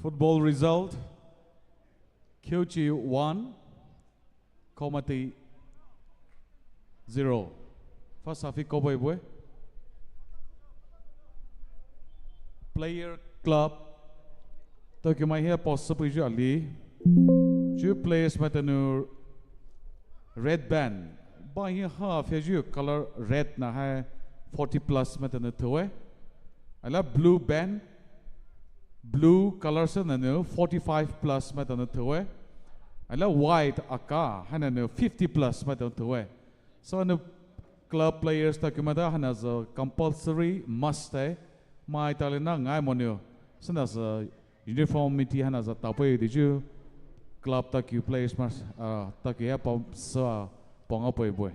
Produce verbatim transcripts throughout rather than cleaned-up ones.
Football result, Kyochi one, Komati zero. First half hi kobo bue. Player club. Tokyu mai hia post sa pui ju ali. Ju players maitao nou red band. Ba hia ha fia ju color red na hai forty plus maitao nou thoe. Alia blue band. Blue color sa na nou forty-five plus maitao nou thoe. Alia white aka hai na nou fifty plus maitao nou thoe. So na club players tokyu maitao haina za compulsory must hai. Maitali na ngai mo nou. Sana za uniformity haina za tapoi di ju club tokyu players mas, ah, tokyu hia pom sa pom apoi bue.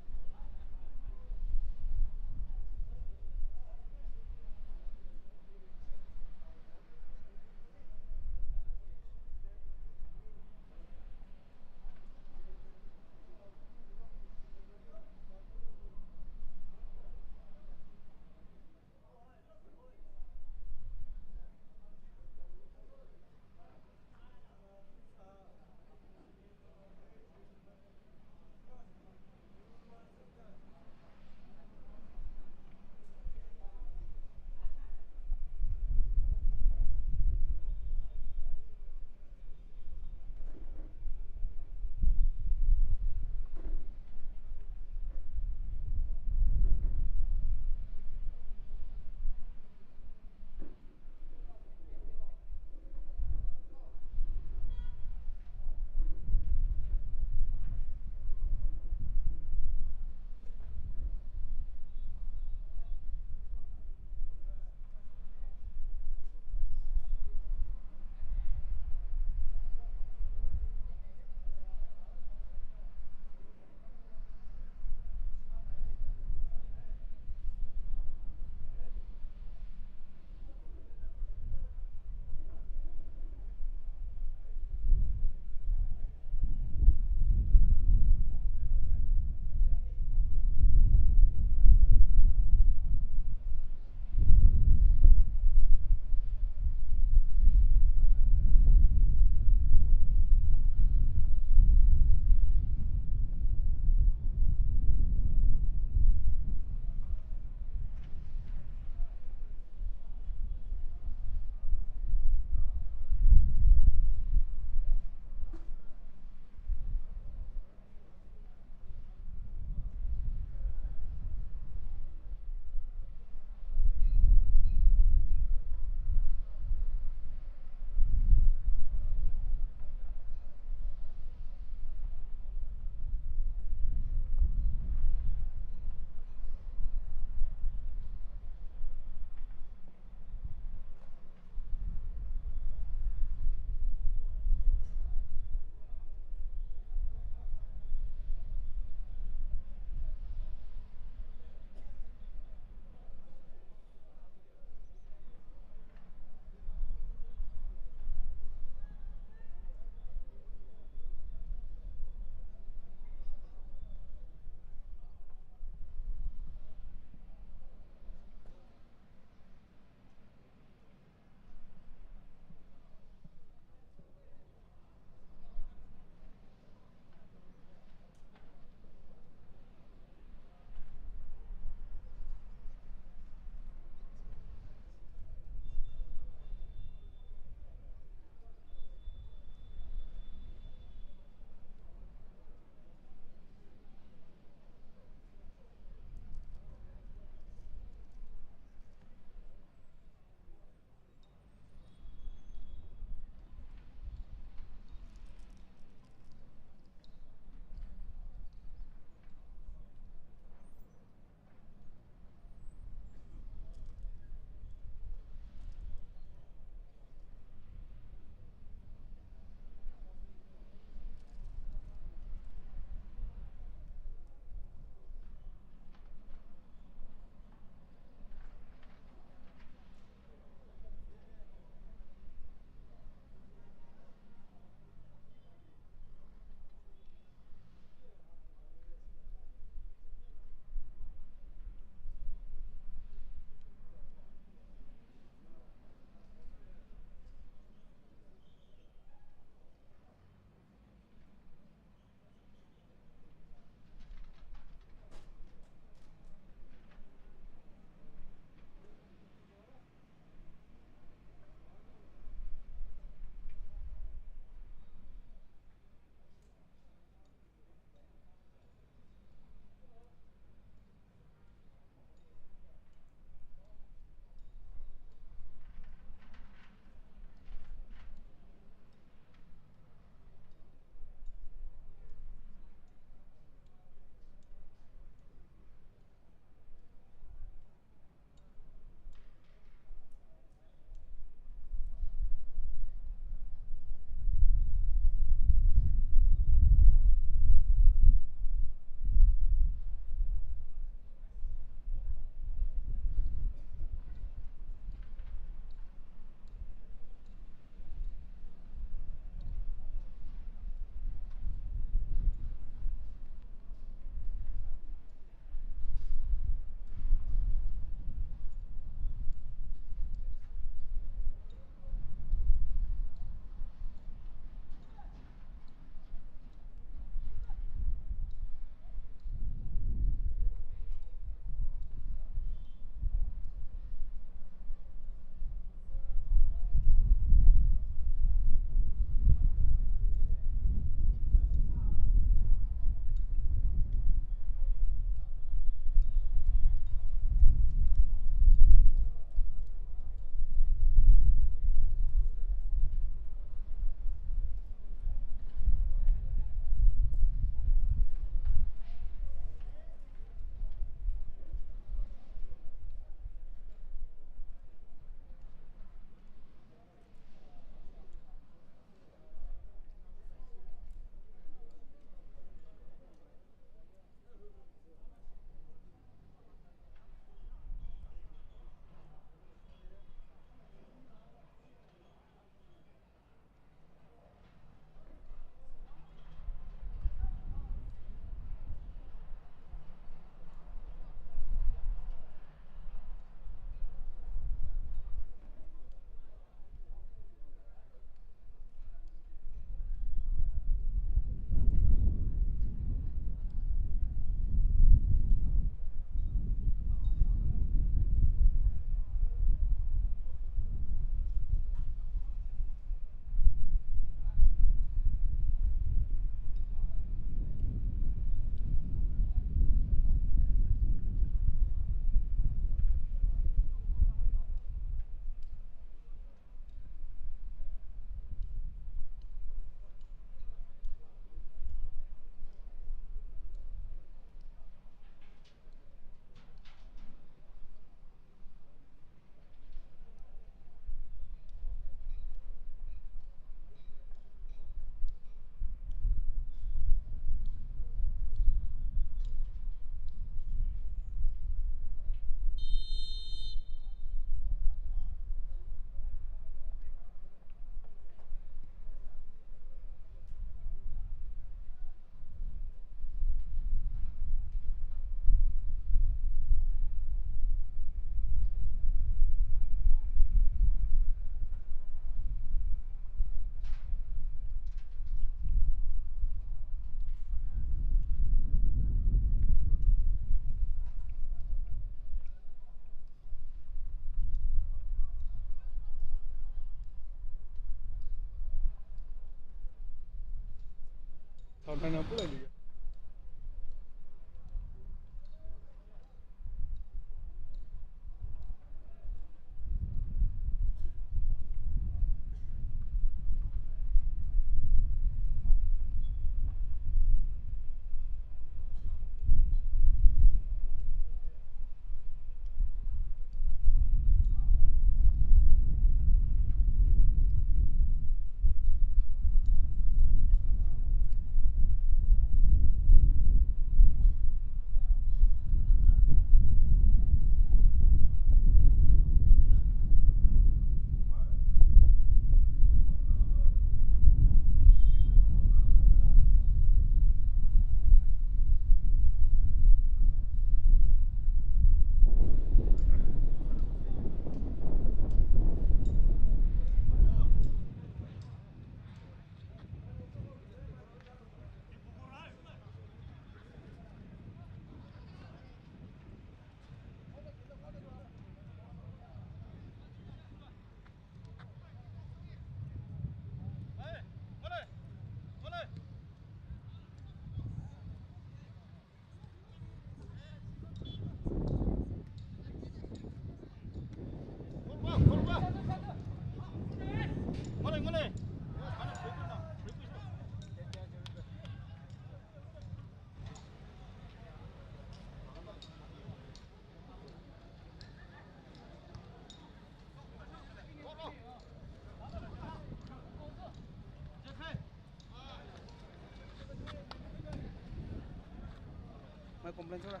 Mai complain chora.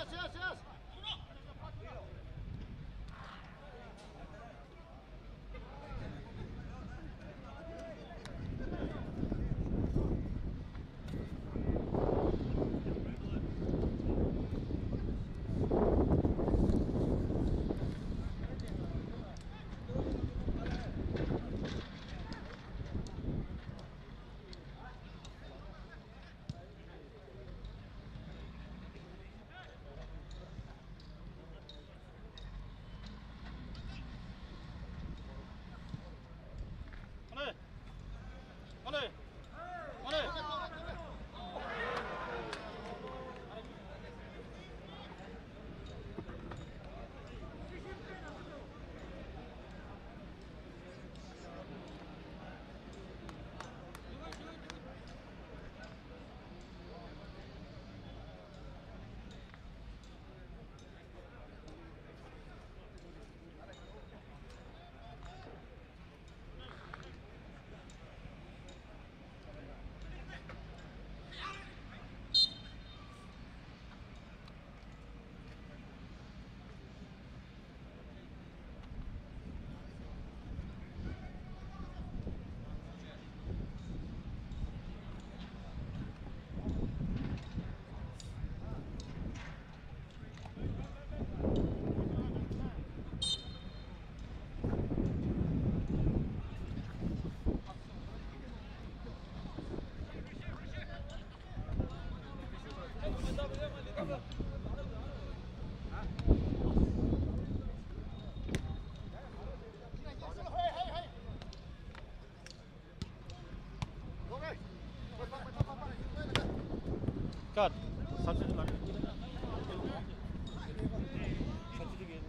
Yes, yes, yes. Cut. Substitute line. Substitute game.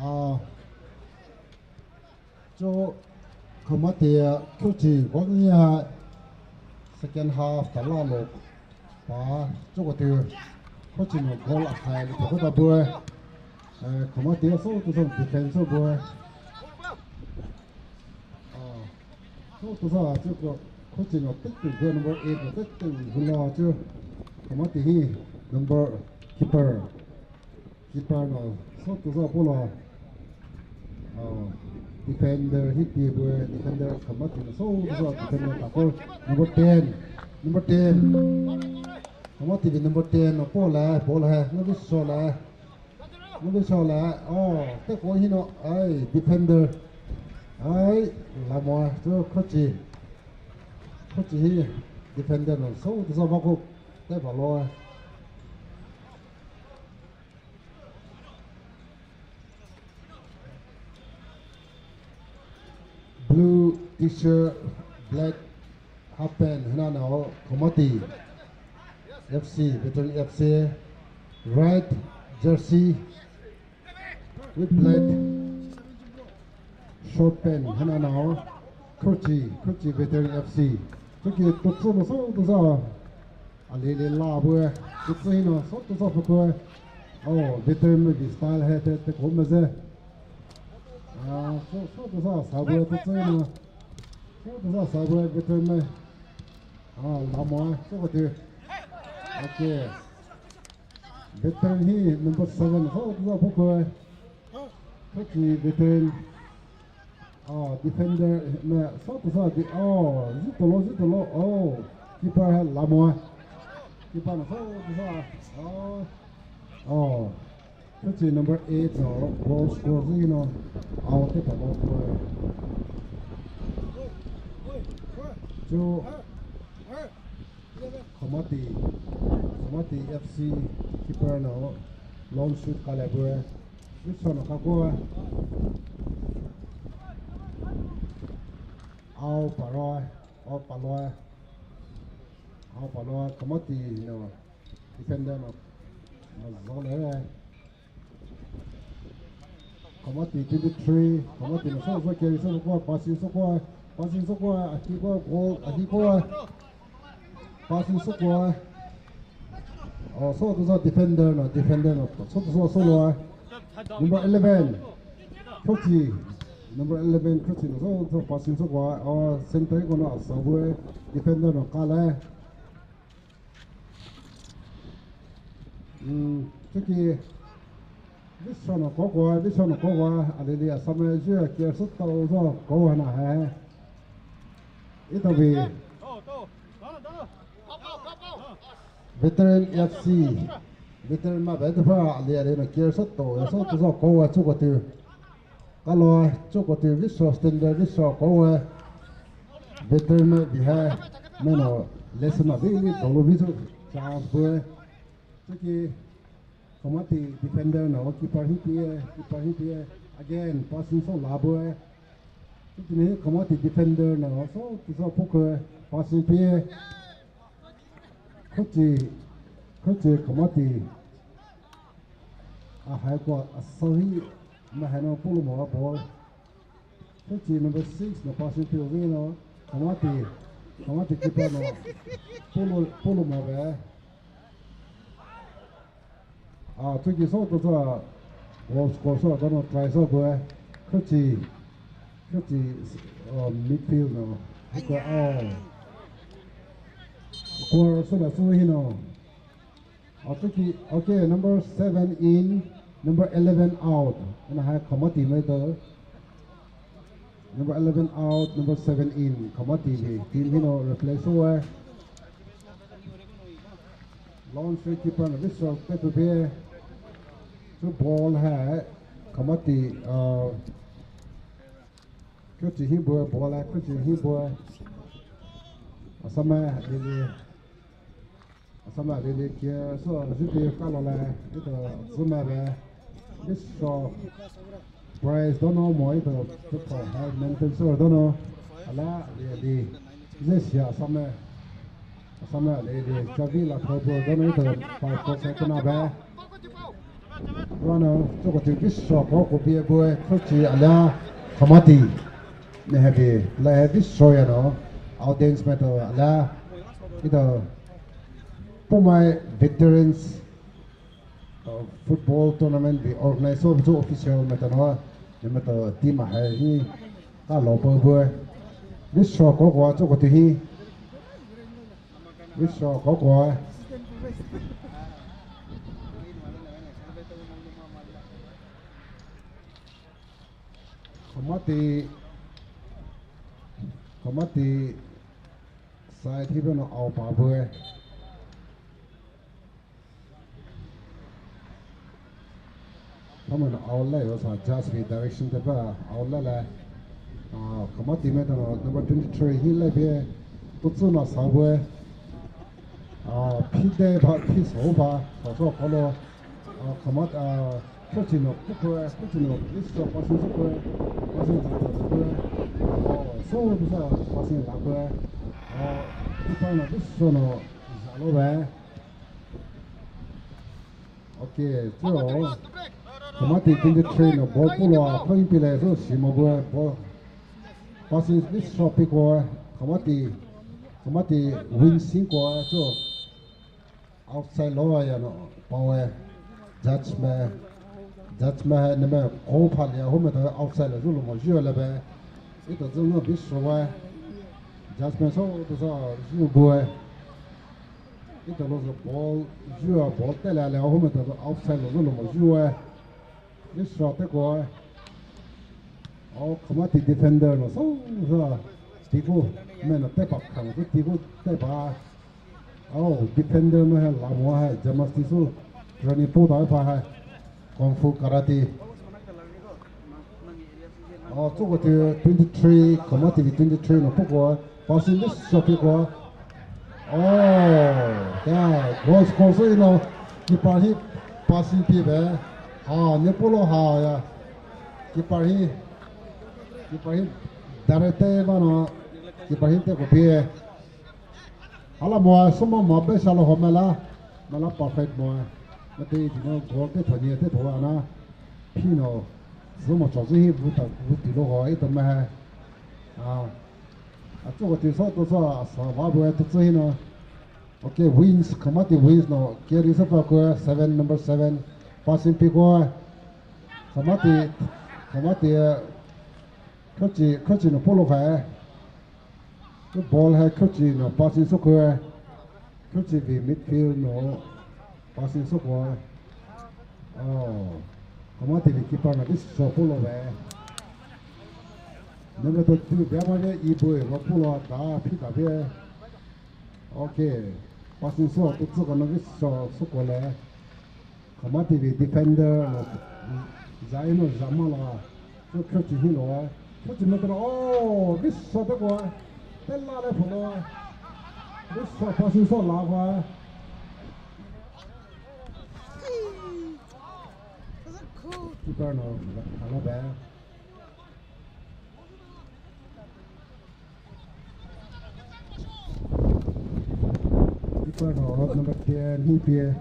Ah, cho Khamati a Khuchi goal ni a second half ta la lo pa cho ko tu Khuchi no goal a khai lo ko ta bue. Eh, Khamati a so tu so defense so bue. Ah, so tu so cho ko Khuchi no tik tik number eight no tik tik lo cho Khamati hi number keeper. Keeper no so tu so polo. Ah, defender hi ti bue, defender Khamati no so tu so defender ta ko number ten, number ten. Khamati bi number ten no polo, polo hai, no bi so la. No bi so la. Oh, te ko hi no, ai, defender. Ai, la mo, tu Khuchi. Khuchi hi defender no so tu so ba ko, te ba lo. Blue T-shirt, black half pant, hana nao Khamati F C, Veteran F C, red jersey with black short pant, hana nao Khuchi, Khuchi Veteran F C. Tuki tutsu no so tu so. Alele la bue, tutsu hino, so tu so fukue. Oh, Veteran me bi style hai te, te ko me ze. Ah, so, so tu so sa bue, tutsu hino. So tu so sa bue, Veteran me. Ah, la mo, so ko tu. Okay. Veteran hi number seven, so tu so fukue. Khuchi Veteran. Oh, defender, na, so tu so di, oh, zi tolo, zi tolo, oh, keeper hai la mo. Keeper na, so tu so, oh, oh. Khuchi number eight no, goal score zi no, out te ta lo ko. Cho, Khamati, Khamati F C keeper no, long shoot ka le bue. Vishwa no kakoa. Ao paloa, ao paloa. Ao paloa, Khamati no defender no. Mazole. Khamati twenty-three, Khamati no so so carry so koa, passing so koa, passing so koa, ahi koa, goal, ahi koa. Passing so koa. Oh, so to so defender no, defender no. So to so so loa. Number eleven. Krochi. Number eleven, Krochi no so so passing so koa. Oh, center koa no so bue. Defender no kale. Hmm, tuki Vishwa no kokoa, Vishwa no kokoa, alili Assam-e jia kia sotao zo kokoa na hai. Ito bi Veteran F C, Veteran ma bai to pa ali ali no kia sotao, sotao zo kokoa chukoa tu. Kalo, chukoa tu Vishwa standard Vishwa kokoa. Veteran ma bi hai, meno lesson ma bi ni dolo bi chu chance bue. Tuki Khamati defender no keeper hi pie, keeper hi pie. Again, passing so la bue. Tuki ni Khamati defender no so kiso puke passing pie. Krochi, Krochi Khamati. Ahai koa asahi mahai no pulo mo ball. Krochi number six no passing pie no. Khamati, Khamati keeper no. Pulo, pulo mo be. Ah, tuki so to sa goal score so dono try so bue. Krochi, Krochi, uh, midfield no. Hiko, oh. Score so la so hi no. Ah, tuki, okay, number seven in, number eleven out. Ana hai Khamati mai to. Number eleven out, number seven in. Khamati hi team hi no replace so eh. Lone free keeper no Vishwa te tu pie. Chu ball hai Khamati, uh, Krochi hi bue, ball hai Krochi hi bue. Assam-e lili. Assam-e lili kia so zipi kalo le. Ito zuma be. Vishwa. Prize dono mo ito, tuko hai maintain so dono. Ala, ali, ali. Zesia Assam-e. Assam-e ali, ali. Chavi la thobo dono ito. Five four second abe. Dono, chukoa tu Vishwa kokoa bie bue, Krochi ala, Khamati. Ne happy, la happy Vishwa ya no. Audience mai to ala. Ito. Poumai veterans. Uh, football tournament bi organize so, so official mai to no, ne mai to team hai hi, kalo po bue. Vishwa kokoa chukoa tu hi. Vishwa kokoa. Khamati, Khamati side hi beno ao pa bue. Khamati no out le, o sa judge bi direction te pa out le le. Ah, Khamati mai to no number twenty-three hi le bi, to chu na sa bue. Ah, phi de ba, phi so ba, so so kalo. Ah, Khamati, ah, Krochi no, Krochi no, Vishwa passing so bue, passing so bue. Oh, so bisa passing la bue. Ah, phi pa no, Vishwa no, sa lo bue. Okay, so Khamati twenty-three no ball pulo, point pile so sima bue ball. Passing Vishwa pi ko, Khamati, Khamati win sing ko, so outside lo ya no, pawe, judge mai, judge mai ne mai ko pha le ho mai to outside lo zu lo mo ju le be. Ito zu no Vishwa, judge mai so to sa ju bue. Ito lo zo ball, jua ball tele le ho mai to outside lo lo mo jua. Ni shot te ko. Oh, Khamati defender no so so. Tiku, mai no te pa khang tu tiku te pa. Oh, defender no hai la mo hai, jamasti su. Training po da pa hai. Kung Fu Karate. Oh, so ko te twenty-three, Khamati twenty-three no poko. Passing this shot ko. Oh, yeah, goal score so, you know, keeper hi passing pi be. Ah, ne polo ha ya. Keeper hi. Keeper hi. Direct te ba no. Keeper hi te ko pie. Hala mo, suma mo be salo ho mela. Mela perfect mo. Mate iti no goal te thoni te tho ana. Pino. Suma cho hi vuta vuti lo ho ito me ha. Ah. Atso ko ti so to so sa wa bu to tsi no. Okay, Wins, Khamati Wins no, carry sa pa ko, seven, number seven, passing pi ko, Khamati, Khamati, eh, Khachi, Khachi no polo hai, ko ball hai Khachi no passing so ko, Khachi vei midfield no, passing so ko, oh, Khamati vei keeper no, this so polo hai, number two, bia ma bia i boy, no polo da, pi da bia. Okay. Passing so, to tsi ko no vi so, so ko le. Khamati vei defender no. Zai no zama la. So Khachi hi lo. Khachi me to, oh, vi so to ko. Te la le pho lo. Vi so passing so la ko. Keeper no, ala ba. Keeper no, number ten, hi pie.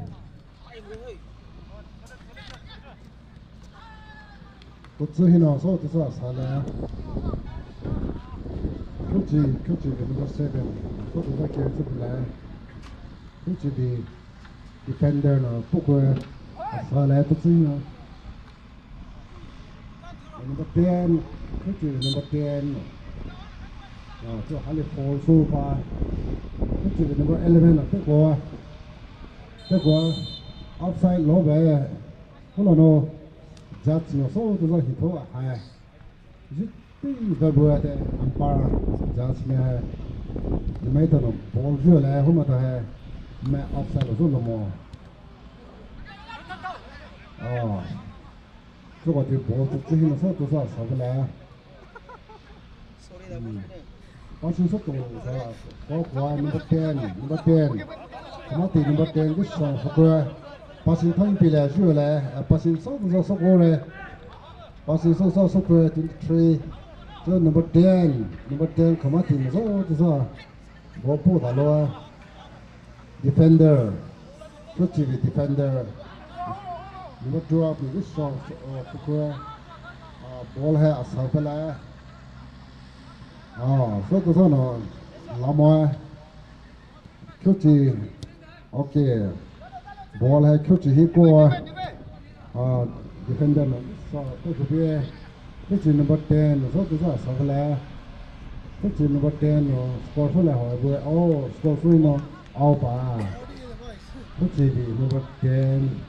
Ko tsi hi no, so to sa sa le. Khachi, Khachi number seven. So to sa ke tsi le. Khachi di defender no, pu ko sa le to tsi no. Number ten, Khachi number ten. Ah, so hali foul so pa. Khachi number eleven, te ko. Te ko. Offside lo be. Hala no. Judge no so to so hi tho hai. Jiti da bu te umpire judge ne hai. Mai to no ball ju le ho ma to hai. Mai offside lo so lo mo. Ah. Tsoko ti ball to tsi hi no so to sa sa bela. Passing so to sa ko ko number ten, number ten. Khamati number ten, this song so ko. Passing thang pi le ju le, eh, passing so to sa so ko le. Passing so sa so ko twenty-three. So number ten, number ten Khamati no so to sa. Ball po da lo. Defender. Khachi vei defender. Number twelve, number six, uh, Kukura. Uh, ball hai asal pala. Ah, so to so no. Lama. Khachi. Okay. Ball hai Khachi hi ko. Ah, defender no. So, to so bie. Khachi number ten, so to sa sa le. Khachi number ten no, score so le ho, bu, oh, score so no, out pa. Khachi di number ten.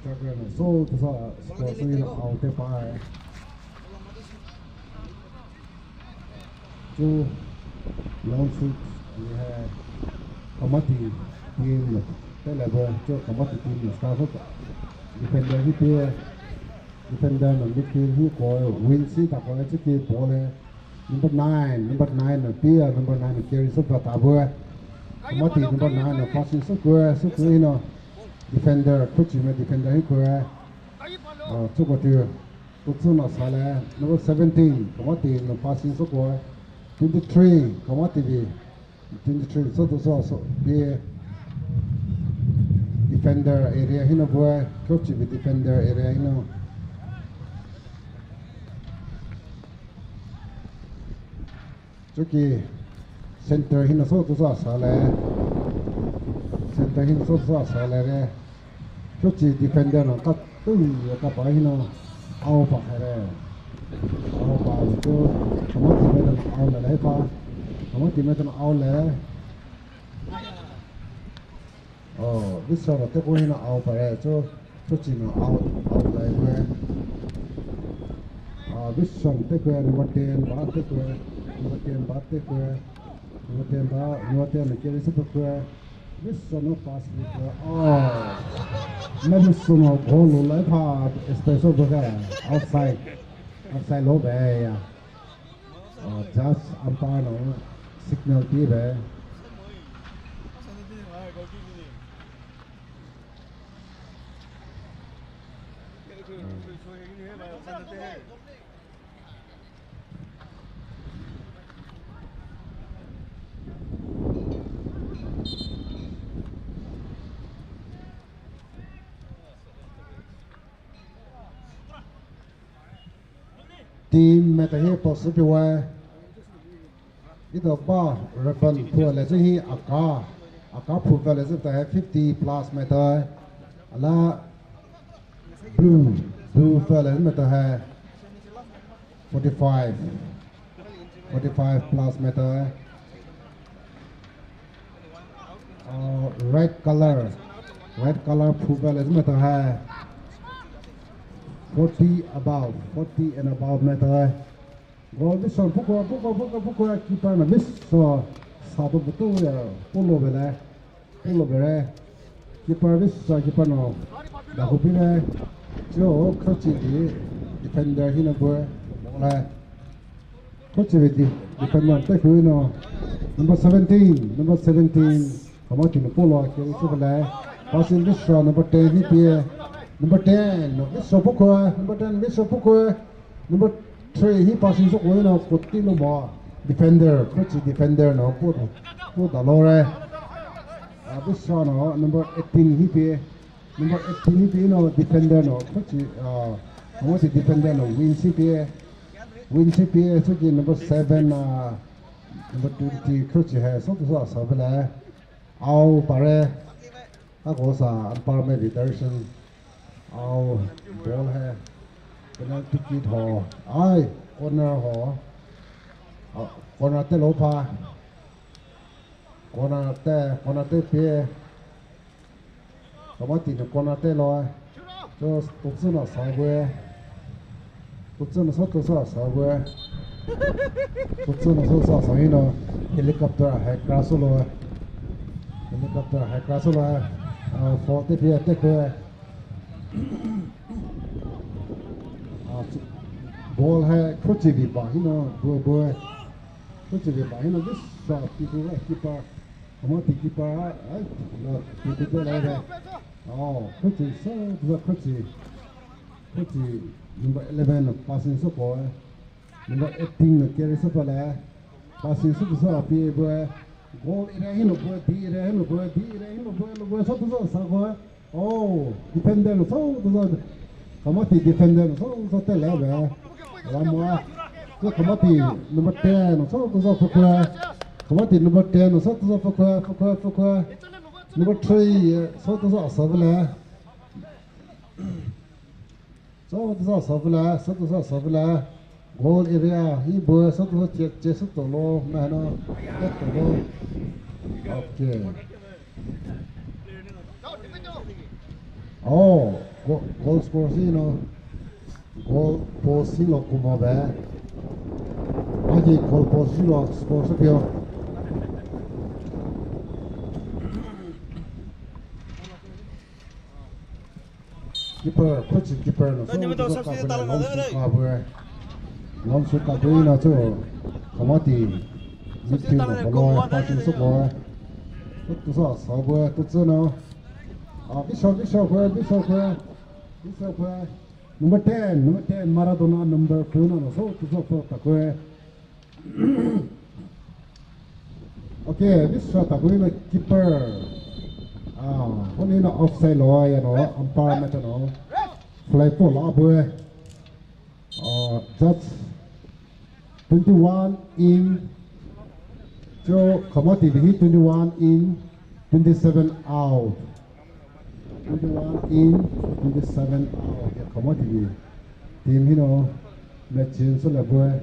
Striker no, so to sa, score so no, out te pa. Chu long shoot ni hai Khamati team no. Te le bo chu Khamati team no score so. Defender hi te. Defender no midfield hi ko wing si ta ko chu ki ball le. Number nine, number nine no pi a, number nine no carry so ta ta bo. Khamati number nine no passing so ko so ko no. Defender, Khachi me defender hi ko. Ah, chu ko tu. Kutsu no sa le, number seventeen, Khamati no passing so ko. Twenty-three, Khamati bi. Twenty-three, so to so, so, bi. Defender area hi no bo, Khachi bi defender area hi no. Chuki center hi no so to so sa le. Center hi no so to so sa le re. Khachi defender no ka tu ka pa hi no. Au pa kha re. Au pa le to. Khamati me to au le le pa. Khamati me to au le. Oh, Vishal te ko hi no au pa re to. Khachi no au, au lai we. Ah, Vishal te ko number ten ba te ko. Number ten ba te ko. Number ten ba, number ten no carry so ko. Vishal no pass ni ko. Oh. Me Vishal no goal lo lai pa special ba ka. Outside. Outside lo ba ya. Ah, just umpire no signal ti ba. Team maitao hi post peiwe. Etao ba ribbon phuva lezü hi aka. Aka phuva lezü maitao hi fifty plus maitao. Ala blue, blue phuva lezü maitao hi forty-five. Forty-five plus maitao. Uh, red color, red color phuva lezü maitao hi forty above, forty and above maitao. Goal vei sa phukoa, phukoa, phukoa, phukoa, keeper na vei sa, sa to butu ya, polo bele, polo bele. Keeper vei sa, keeper no. Daku pire. Cho, khachi di, defender hina bue, bole. Khachi di, defender te kui no. Number seventeen, number seventeen. Kamati no polo, kiri sa bele. Passing vei sa, number ten hi pie. Number ten, no, vei sa phukoa, number ten, vei sa phukoa. Number three hi passing soko ina koti lo mo. Defender, khachi defender no po, po da lo re. Ah, vei sa no number eighteen hi pie. Number eighteen hi pie no defender no khachi, ah, khamati defender no win si pie. Win si pie, so ki number seven, ah, number twenty khachi hai, so to sa sa bele. Au pare. Ako sa umpire mai direction. Au ball hai. Penalty kick ho. Ai, corner ho. Ah, corner te lo pha. Corner te, corner te pie. Kamati no corner te lo. Cho tutsü na sa bue. Tutsü na sa tutsü sa bue. Tutsü na sa sa sa ina helicopter hai crash lo. Helicopter hai crash lo. Ah, foul te pie te kue. Ah, ball hai khachi di ba hina bue bue. Khachi di ba hina vei sa pi tu keeper. Kamati keeper, ai, na, tu tu tu lai re. Oh, khachi, sa, sa khachi. Khachi, number eleven, passing soko, eh. Number eighteen, carry soko le. Passing soko sa, pi, bue. Goal area hina bue, di area hina bue, di area hina bue, lo bue, sa, sa, sa, ko, eh. Oh, defender no, so, so, so. Kamati defender no, so, so, te le be. Lama. So, kamati number ten no, so, so, so, fukue. Kamati number ten no, so, so, so, fukue, fukue, fukue. Number three, so, so, so, so, le. So, so, so, so, le, so, so, so, so, le. Goal area, hi bue, so, so, che, che, so, to lo, ma, no. Che, to lo. Okay. Oh, go-, goal score si no. Goal post si lo kumo be. Aji goal post si lo score si pio. Keeper, khachi keeper no. So, so, so, so, so, so, so, so, Long shoot ka bui na chu, kamati, midfield no ball, passing soko. Tusa, sa bue, tusa na. Ah, Bishop, Bishop, Bishop, Bishop. Number ten, number ten, Maradona, number two na, so, tusa, so, ta kue. Okay, Bishop, ta kue na keeper. Ah, honi na offside lo, ya no, umpire maitao no. Flag pole a bue. Uh, that's twenty-one in. So, kamati di hi twenty-one in, twenty-seven out. Twenty-one in, twenty-seven out. Ya, kamati di. Team hina, match change so le bue.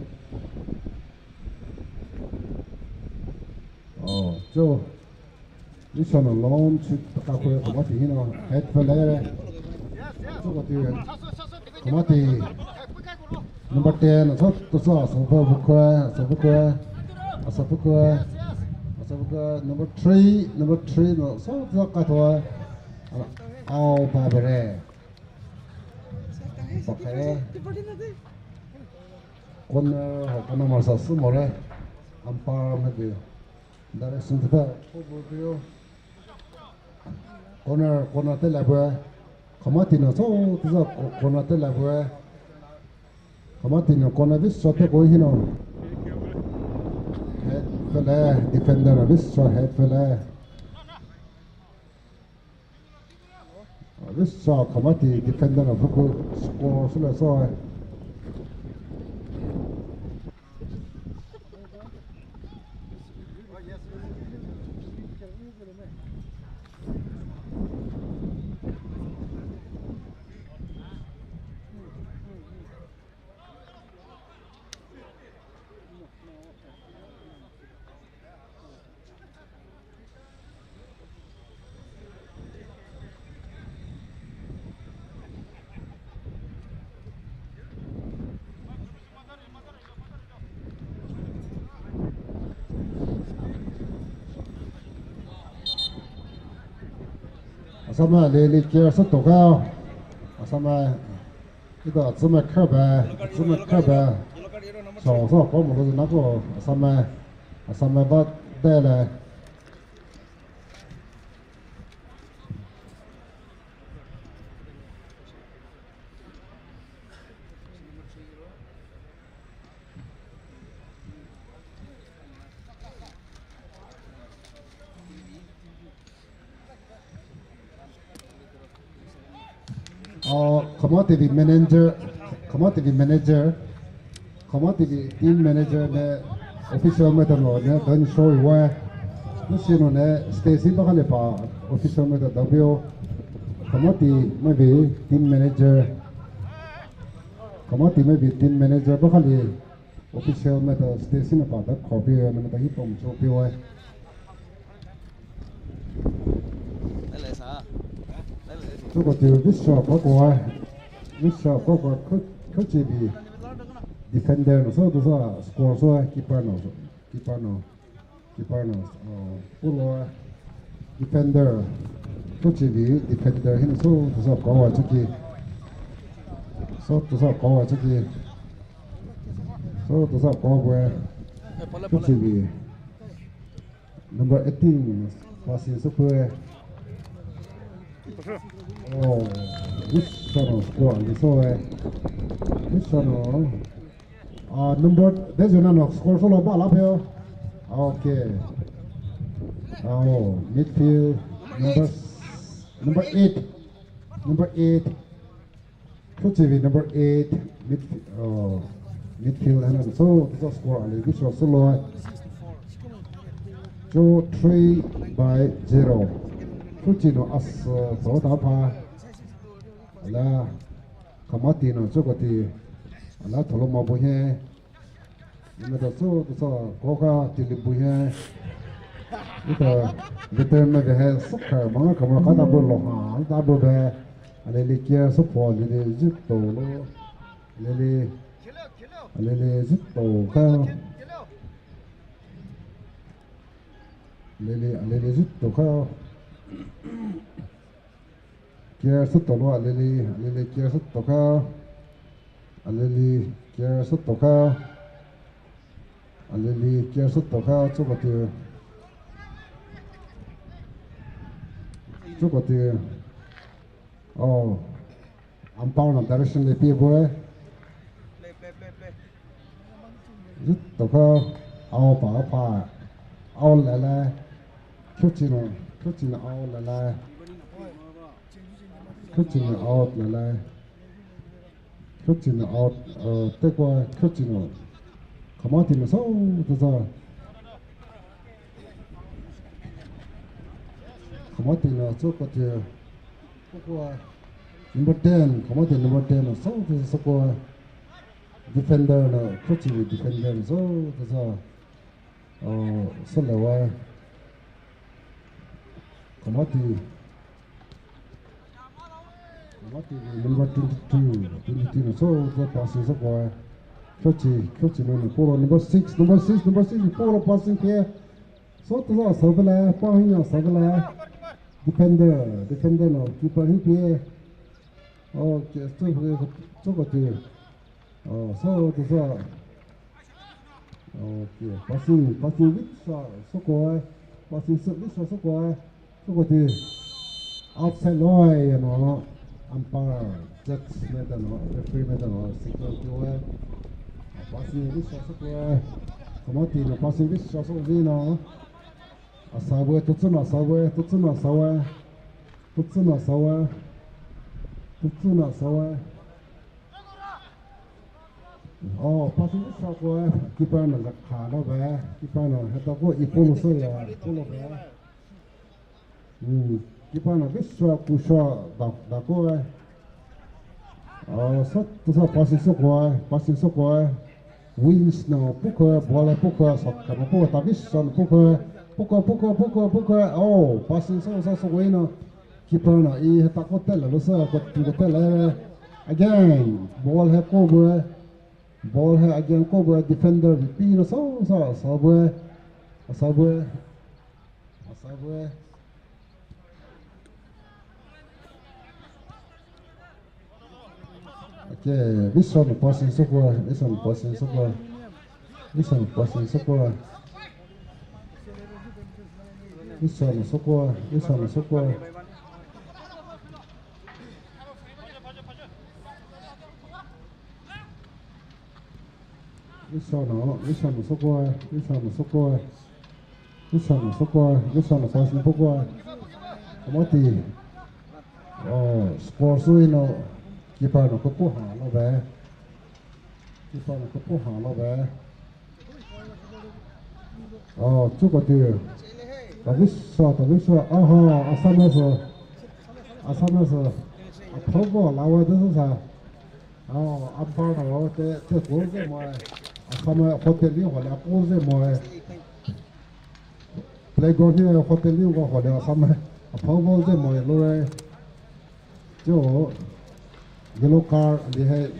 Oh, so, Bishop na long shoot ka kue kamati hina head fele. So kati kamati number ten, so, so, so, so, so, so, so, number three, number three, no, so, so, ka to, au, pa bere. Pa kere. Corner, ho, corner masa sumore. Umpire, maybe. Direction to the corner, corner te la bue. Khamati nou so, tusa ko-, corner te la bue. Khamati nou corner vei so te ko hino. Head fele, defender nou vei so head fele. Vei so Khamati defender nou fuku score sule so. Asama lele care sütoka. Asama ito atsüma khabe, atsüma khabe. So, so, ko mo lo na ko, asama, asama ba de le. Oh, Khamati vei manager, Khamati vei manager, Khamati vei team manager ne official matter no ne dan show wa. Nusi no ne station ba khale pa official matter da bio. Khamati mai vei team manager, Khamati mai vei team manager ba khale official matter station pa da copy na mata hi pom cho pe wa. Tuko tiu vei so ko ko, vei so ko ko, ko, ko chi vei defender no so, tusa score so, keeper no so, keeper no, keeper no, oh, pulo defender, ko chi vei defender hin so, tusa ko wa chuki, so tusa ko wa chuki, so tusa ko wa, ko chi vei. Number eighteen, passing so kue. Oh, vei so no score, vei so eh. Vei so no. Ah, number, there's your no score solo ba la peo. Okay. Oh, midfield, number s-, number eight. Number eight. Kyochibi number eight, midf-, oh, midfield hanan so, so score ali, vei so solo. Cho three by zero. Kyochi no as, uh, so da pa. Ala, Khamati no, so kati. Ala, tholo ma bo he. Ina da so, da so, koka tili bu he. Ita veteran na de he, soccer, manga kamara kada bu lo ha, da bu be. Alele kia so po, alele zip to lo. Alele, alele zip to ka. Alele, alele zip to ka. Care sütoka, alele, alele care sütoka. Alele care sütoka. Alele care sütoka, chukati. Chukati. Oh. Umpire na direction le pie boy. Zit toka, ao pa pa, ao lele, Kyochi no, Kyochi no ao lele, Kyochi no ao lele, Kyochi no ao, uh, tekwa Kyochi no, Khamati no so, tasa. Khamati no so kati, tekwa number ten, Khamati number ten no so, tasa ko. Defender no, Kyochi defender no, so, so, uh, so lewa. Khamati, Khamati number twenty-two, twenty-two no, so, so passing so kwa. Kyochi, Kyochi no, no, polo number six, number six, number six, polo passing ke. So, so, so, bela, pa hiya, so, bela. Defender, defender no, keeper hi pe. Okay, so, so, so, Oh, so, so. Okay, passing, passing vei so, so koi. Passing so, vei so, so koi. So koi ti. Outside loi, you know. Umpire, judge maitao nou, referee maitao nou, signal tiwe. Passing vei sho soukoe. Kamati nou passing vei sho soukoe nou. Asabue, tutsü nou asabue, tutsü nou asabue. Tutsü nou asabue. Tutsü nou asabue. Oh, passing vei shokoe. Keeper nou zakha loube. Keeper nou hetako ipolo soya, ipolo be. Hmm, keeper nou vei sho kusho da, dakoe. Oh, sa, tusa passing soukoe, passing soukoe. Wins nou pukoe, ball pukoe, sokha nou pukoe, ta vei sho nou pukoe. Pukoe, pukoe, pukoe, pukoe. Oh, passing sou, sa soukoe nou. Keeper nou, e hetako tela lo sa, ko, ko tela. Again, ball he kobue. Ball he again kobue, defender vei pi nou sa, sa, asabue. Asabue. Asabue. Okay, vei sho nou passing soukoe, vei sho nou passing soukoe. Vei sho nou passing soukoe. Vei sho nou soukoe, vei sho nou soukoe. Vei sho nou, vei sho nou soukoe, vei sho nou soukoe. Vei sho nou soukoe, vei sho nou passing soukoe. Kamati. Oh, score sou inou. Keeper nou kapu ha loube. Keeper nou kapu ha loube. Oh, chukoute. Ta vei sho, ta vei sho. Aha, Assam sou. Assam sou. Aphouko lawe de sa. Oh, umpire nou te, te goal ze moe. Assam hotel ni hole goal ze moe. Playground ni hotel ni ko hole Assam aphouko ze moe loe. Cho yellow card ali he.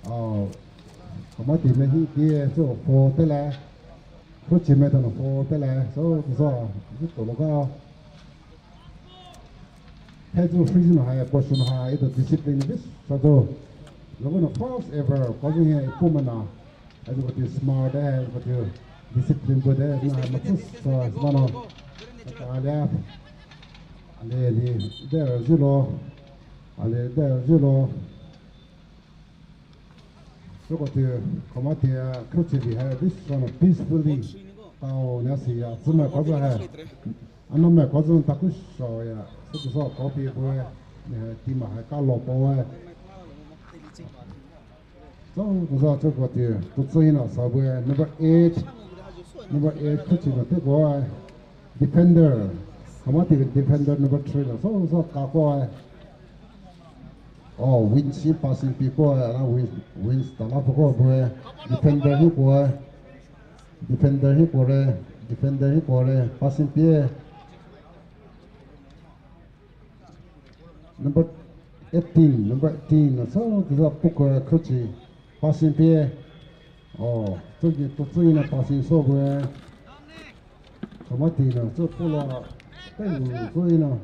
Oh, kamati mei hi ki cho foul tela. Khuchi maitao nou foul tela. So, so, ji to lo ka. He chu freezing hai, question hai, ito discipline vei sho zou. Loko nou first ever, ko zin he ipu mana. He chu koute smart de, he chu koute discipline bu de, na hai machu so, smart nou. Ka le, ale le, de zilo. Ale de zilo. Chukoute, kamati a, khuchi li hai, vei sho nou peacefully. Tao na si ya, zimai ko zin hai. Ano mai ko zin ta kusho ya, su kusho copy bue, ni hai, team hai, kalo bue. So, kusho chukoute, tutsü inou asabue, number eight. Number eight, khuchi nou te koe. Defender. Kamati defender number three la. So, so, kakoe. Oh, Winsi passing pi koe, ana Win, Wins tala poko bue. Defender hi koe. Defender hi kore. Defender hi kore. Passing pie. Number eighteen, number eighteen. So, tusa pukoe khuchi. Passing pie. Oh, tuki, tutsü inou passing sou bue. Kamati nou, chu pulo, tei lu, chu inou.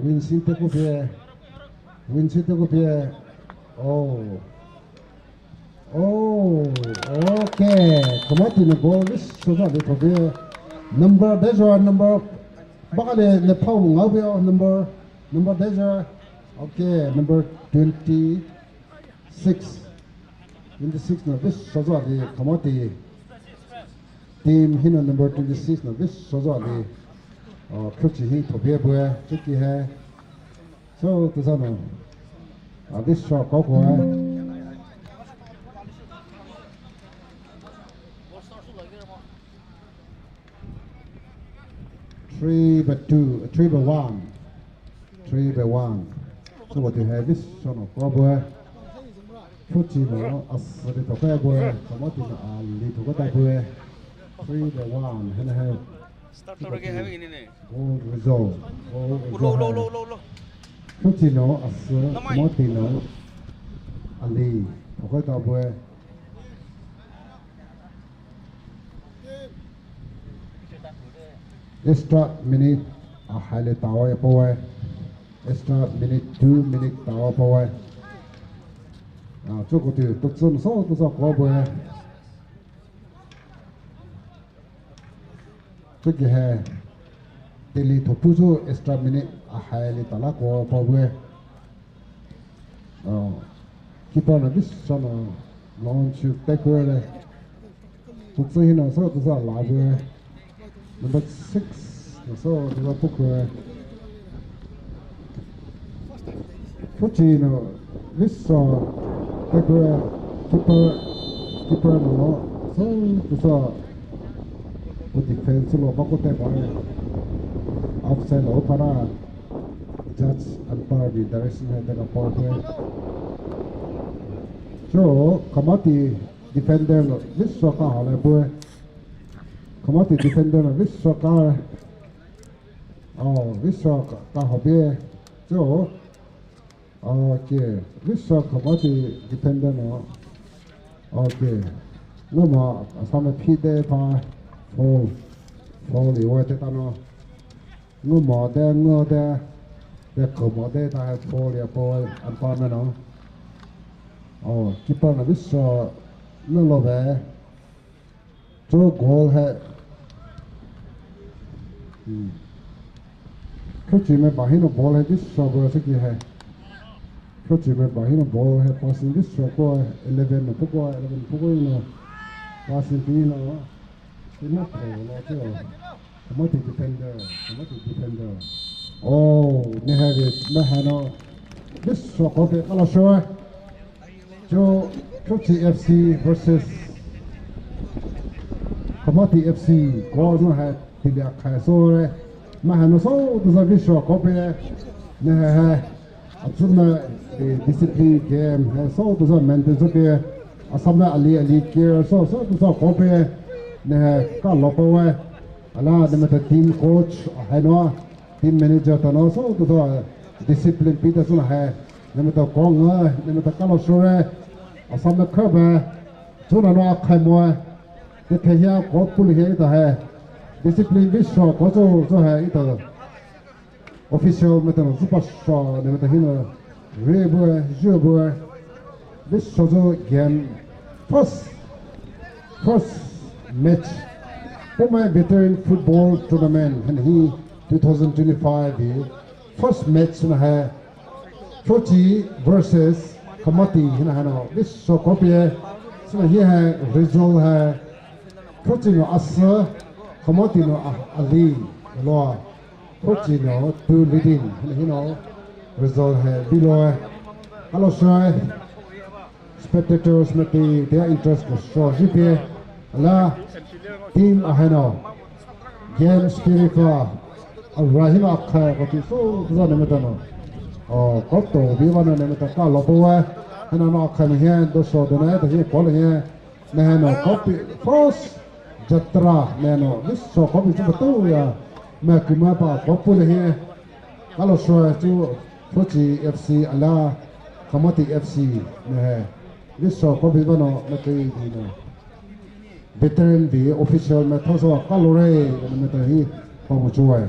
Winsin te kupie. Winsin te kupie. Oh. Oh, okay. Kamati nou goal vei sho zou ali thopie. Number, there's your number. Bakale ne phao ngaopie, number, number, there's your. Okay, number twenty. Six. Twenty six nou vei sho zou ali, kamati. Team hinou number twenty six nou vei sho zou ali. Oh, khuchi hi thopie bue, chuki hai. So, tusa nou. Ah, vei sho koukoe. Three by two, three by one. Three by one. So what you have is, so no problem. Khuchi nou asü li thokhe bue, kamati nou ali thokhe ta bue. Three by one, hena hai. Start to again, having in it. Goal result. Goal result. Low, low, low, low, low. Khuchi nou asü, kamati nou ali thokhe ta bue. Extra minute, ah, hai le tawa ya pawa. Extra minute, two minute tawa pawa. Ah, chukoute, tutsü so, tutsü ko pawa. Chuki hai. Teli thopu chu extra minute ahai li tala ko pa bue. Oh, keeper na visa na launch tackle le. Tutsi hina so tusa la bue. Number six na so tusa pukue. Fuchi no visa tackle keeper keeper no so tusa. Ko defense lo bako te ba. Offside lo para. Judge umpire bi direction hai taka paw khe. Cho Khamati defender no visa ka hale bue. Khamati defender no visa ka. Oh, visa ka, ka hobe. Cho. Okay. Visa Khamati defender no. Okay. Ngoma asame phi de pa. Foul. Foul iwa te tano. Ngu mo de, ngu de, de ko mo de, ta hai foul ya paw, umpire no. Oh, keeper na visa, no lo be. Cho goal hai. Hmm. Khuchi me bahi no ball hai visa ball se ki hai. Khuchi me bahi no ball hai passing visa ko eleven no puko, eleven puko no. Passing pi no. Ina play lo cho. Khamati defender, Khamati defender. Oh, ne hai ve, ne hai no. Visa ko pe kala show. Cho, Khuchi F C versus Khamati F C. Ko no hai, tilia khai so re. Ne hai no so, tusa visa ko pe. Ne hai hai. Achuna, eh, discipline game, eh, so tusa maintain so pe, Assam na ali ali care, so, so tusa ko pe, ne, eh, ka lo pa we, ala, ne mata team coach, hai no, team manager ta no, so tusa discipline pi ta suna hai, ne mata ko nga, ne mata ka lo sure, Assam na kha ba, chuna no akhai mo, te the hia ko pul hia ita hai, discipline bi so ko so, so hai ita. Official mata no zupa sha ne mata hina re bue, jue bue. This sozo game first, first match. Poumai Veteran Football Tournament hana hi two thousand twenty-five hi first match na hai. Khuchi versus Khamati hina hana. This so kopie sina hi hai result hai. Khuchi no asa, Khamati no a, ali lo. Khuchi no two leading. Hina hina result hai below. Hello, sir. Spectators mati their interest ko show jipe. Ala team ahai no. Game spirit ka. Ara hina akhai ko ti so za ne mata no. Oh, ko to bi ba no ne mata ka lo po wa. Hina no akhai no hia do so do na ta hia ko le hia. Ne hai no kopi first jatra ne no. This so kopi chu batu ya. Ma kuma pa kopu le hia. Kalo so chu Khuchi F C ala Khamati F C ne hai. This so kopi ba no na te di no. Veteran bi official me thoso kalo re ne me ta hi pa mu chu wa.